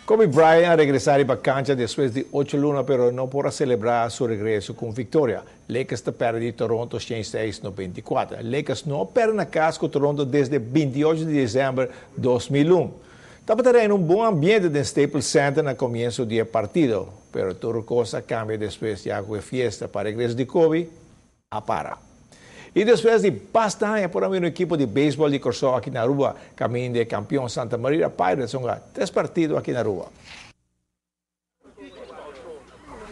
Kobe Bryant a regresa riba cancha despues di 8 luna, pero no por a celebra su regreso cu victoria. Lakers ta perde di Toronto 106-94. Lakers no a perde na cas cu Toronto desde 28 di december 2001. Tabata un bon ambiente den Staples Center na comienso di e partido, pero tur cos a cambia despues, ya cu e fiesta pa regreso di Kobe a para. Y despues di basta aña, por un ekipo di beisbol di Corsou aki na Aruba, caminda di campeon Santa Maria Pirates, hunga tres partido aki na Aruba.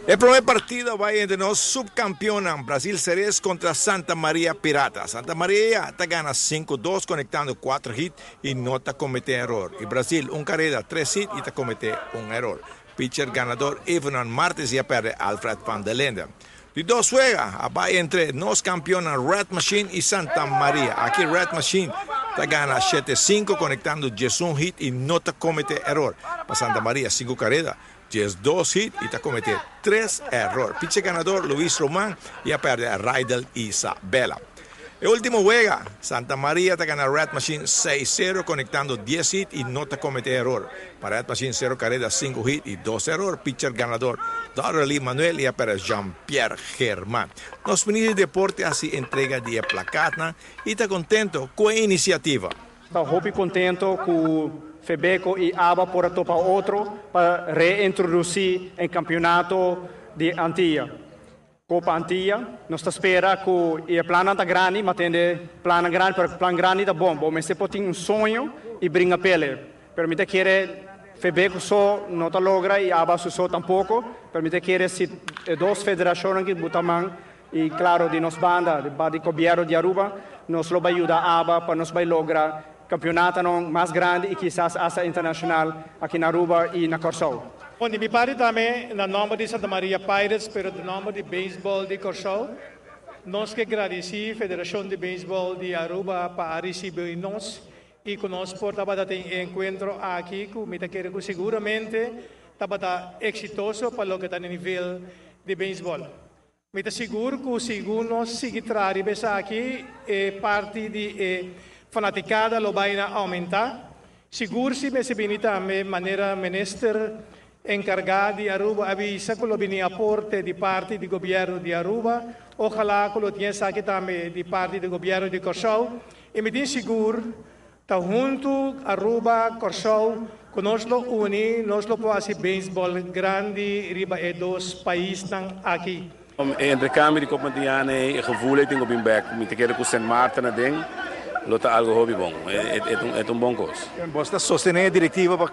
E prome partido ta bay entre nos subcampeon Brasil Ceres contra Santa Maria Pirata. Santa Maria ta gana 5-2, conectando 4 hit y no ta comete error. Y Brasil un careda, 3 hit y ta comete un error. Pitcher ganador Evanon Martes y a perde Alfred van der Linde. Di dos wega, a bay entre nos campeon Red Machine y Santa Maria. Aki Red Machine ta gana 7-5, conectando 11 hit y no ta comete error. Pa Santa Maria 5 careda, 12 hit y ta comete 3 error. Pitcher ganador Luis Roman y a perde Raidel Isabella. E ultimo wega, Santa Maria ta gana Red Machine 6-0, conectando 10 hit y no ta comete error. Pa Red Machine 0 careda, 5 hit y 2 error. Pitcher ganador Dorely Manuel y a perde Jean-Pierre Germán. Nos minister di Deporte a haci entrega di plakkaat y ta contento cu e iniciativa. Ta hopi contento cu Febeko y ABA por a topa otro pa reintroduci e campeonato di Antia. Copa Antia, nos ta spera cu e plan ta grandi, ma tin plan grandi, pero plan grandi ta bon. Bon, mas por tin un soño y bringa p'e. Pero mi ta kere Febeko so no ta logra y ABA so tampoco, pero mi ta kere si dos federacion cu buta man y, claro, di nos banda, di gobierno di Aruba, nos lo bay yuda ABA pa nos bay logra campeonato mas grandi y kisas hasta internacional aki na Aruba y na Corsou. Bon, di mi parti tambe, na nomber di Santa Maria Pirates, pero na nomber di Baseball di Corsou, nos kier gradici Federacion di Baseball di Aruba pa ricibi nos y cu nos por tin e encuentro aki, cu mi ta kere cu seguramente tabata exitoso pa loke ta na nivel di baseball. Mi ta sigur cu segun nos sigui traha aki, e parti di e fanaticada lo bay aumenta. Sigur si mester bini tambe manera minister encarga di Aruba a bisa cu lo bini aporte di parti di gobierno di Aruba. Ohala cu lo tin esaki tambe di parti di gobierno di Corsou. Y mi ta sigur ta hunto Aruba, Corsou, cu nos lo uni, nos lo por haci baseball grandi riba e dos paisnan aki. E intercambio di Copa Antiana e gevoel cu tin back, mi ta kere cu St. Martin aden, lo ta algo hopi bon. E un bon cos. Bo ta sostene e directiva pa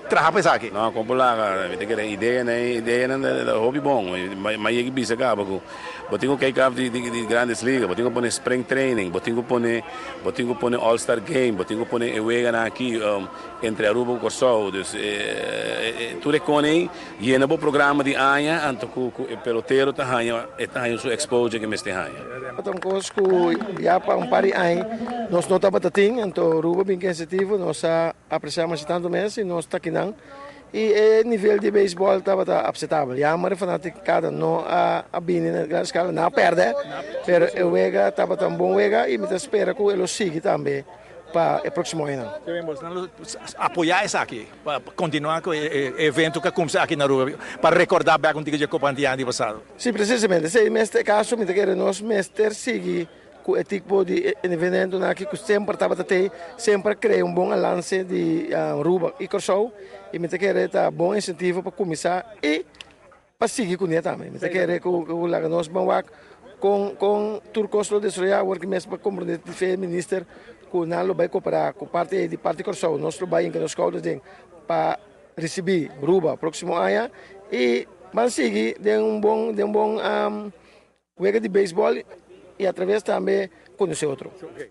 traha pa esaki? No, como la, mi ta kere idea, ne, idea nan hopi bon. Ma yega bisa caba cu bo tin cu kick off di Grandes Ligas, bo tin cu pone spring training, bo tin cu pone All Star Game, bo tin cu pone e wega aki entre Aruba y Corsou. Dus tur e cos yena bo programa di aña, anto cu e pelotero ta haya, ta haya su exposure cu mester haya. Un cos cu ya pa un par di aña nos no tabata tin, anto Aruba bin cu iniciativa, nos a aprecia mas tanto mes y nos ta akinan. Y e nivel di baseball tabata aceptabel. Ya e fanaticada no a bini na gran escala, nan a perde, pero e wega tabata un bon wega y mi ta spera cu e lo sigui tambe pa e proximo aña. Apoya esaki, pa continua cu e evento cu a cuminsa aki na Aruba, pa recorda back un tiki di Copa Antiana di pasado. Si, precisamente. Si, den e caso, mi ta kere nos mester sigui cu e tipo di evento aki cu semper tabata tin, semper crea un bon alcance di Aruba y Corsou y mi ta kere ta bon incentivo pa cuminsa y pa sigui cu ne tambe. Mi ta kere cu laga nos ban wak con tur cos lo desaroya work mes pa comprende di minister cu nan lo bay coopera cu parti di parti Corsou, nos lo bay hinca nos schouder den pa ricibi Aruba proximo aña y ban sigui den un bon wega di baseball y atraves tambe conoce otro. Okay.